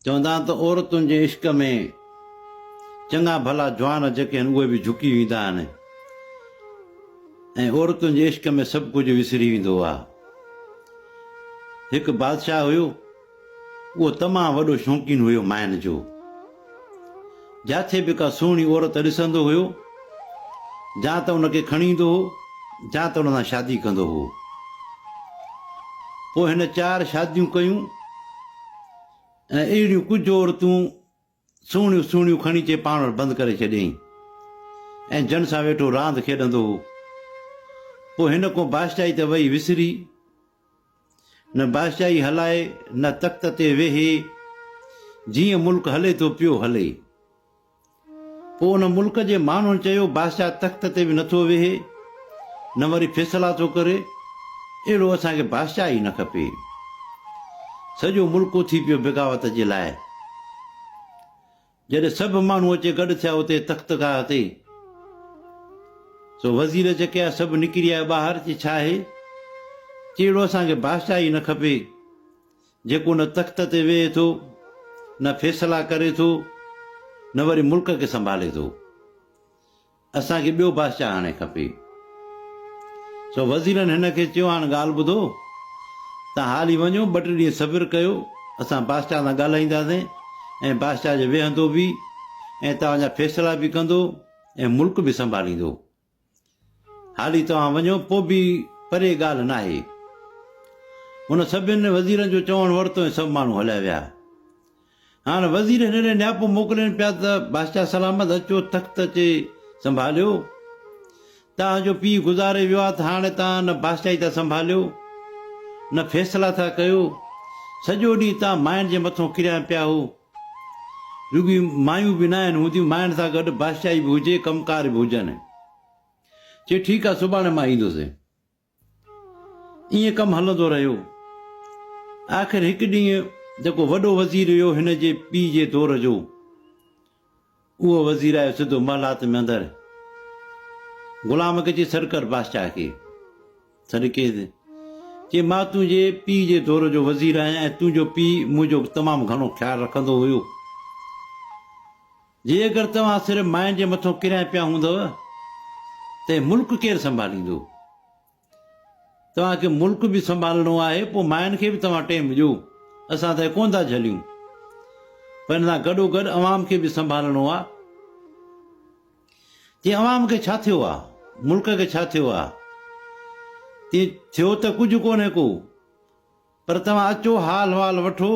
چوندا آهن ته عورتن جي عشق ۾ چڱا ڀلا جوان جيڪي آهن اهي به جهڪي ويندا آهن ۽ عورتن جي عشق ۾ سڀ ڪجهه وسري ويندو آهي. هڪ بادشاهه هيو، اهو تمام وڏو شوقين هيو ماين جو. جاٿي به ڪا سهڻي عورت ڏسندو هيو، جا ته ان کي کڻي ايندو هو، جا ته ان سان شادي ڪندو هو. پوء هن چار شاديون ڪيون ۽ اهڙيون ڪجهه عورتون سهڻيون سهڻيون کڻي اچي پاڻ وٽ بند ڪري ڇڏيائين ۽ جن سان ويٺو راند کيڏندو هو. پوء هن کان بادشاهي ته وئي وسري. نه بادشاهي هلائي، نه تخت تي ويهي، جيئن ملڪ هلي ٿو پيو هلي. پوء ان ملڪ جي ماڻهن چيو، بادشاهه تخت تي به نٿو ويهي، نه وري فيصلا ٿو ڪري، اهڙو اسان کي بادشاهه ئي نه کپي. سڄو ملڪ اٿي پيو بغاوت جي لاء. جڏهن سڀ ماڻهو اچي گڏ ٿيا اتي تختگاهه تي، سو وزير جيڪي آيا سڀ نڪري آيا ٻاهر، چي ڇا آهي؟ چي اهڙو اسان کي بادشاهه ئي نه کپي، جيڪو نه تخت تي ويهي ٿو، نه فيصلا ڪري ٿو، نه وري ملڪ کي سنڀالي ٿو. اسان کي ٻيو بادشاهه هاڻي کپي. سو وزيرن هن کي چيو، هاڻ ڳالهه ٻڌو، توهان هالي وڃو، ٻه ٽي ڏينهن صبر ڪيو، اسان بادشاهه سان ڳالهائينداسين ۽ بادشاهه جي ويهندو به ۽ توهان جا فيصلا به ڪندو ۽ ملڪ به سنڀاليندو. هالي توهان وڃو، پوء به پري ڳالهه ناهي. هن سڀن وزيرن جو چوڻ ورتو ۽ سڀ ماڻهو هليا ويا. هاڻ وزير هن ڏي نياپو موڪلين پيا ته بادشاهه سلامت اچو تخت اچي سنڀاليو. توهان جو پيء گذاري ويو آهي ته هاڻي توهان نه بادشاهي ٿا سنڀاليو نه فيصلا ٿا ڪيو. سڄو ڏينهن توهان ماين جي مٿون ڪريا پيا هو. رڳي مايون به ناهن هونديون، ماين سان گڏ بادشاهي به هجي، ڪم ڪار به هجن. چي ٺيڪ آهي سڀاڻي مان ايندس. ائين ڪم هلندو رهيو. آخر هڪ ڏينهن جيڪو وڏو وزير هيو هن جي پيء جي دور جو، اهو وزير آيو سڌو محلات ۾ اندر. غلام کي چي سڏ ڪر بادشاهه کي. سڏ ڪيس. چي مان تنهنجي پيء جي دور جو وزير آهيان ۽ تنهنجو پيء منهنجو تمام گهڻو خيال رکندو هيو. جي اگر توهان صرف ماين جي مٿو ڪريا پيا هوندؤ ته هي ملڪ ڪير سنڀاليندو؟ توهان کي ملڪ به سنڀالڻو آهي، پوء ماين کي به توهان ٽيم ڏيو، اسان ته ڪونه ٿا جهليون، پر ان سان گڏوگڏ عوام کي به سنڀالڻو آ. چي عوام کي ڇا ٿيو آ؟ ملڪ کي ڇا ٿيو آ؟ چي ٿيو ته ڪجهه ڪونهي ڪو، پر توهان اچو حال احوال وٺو.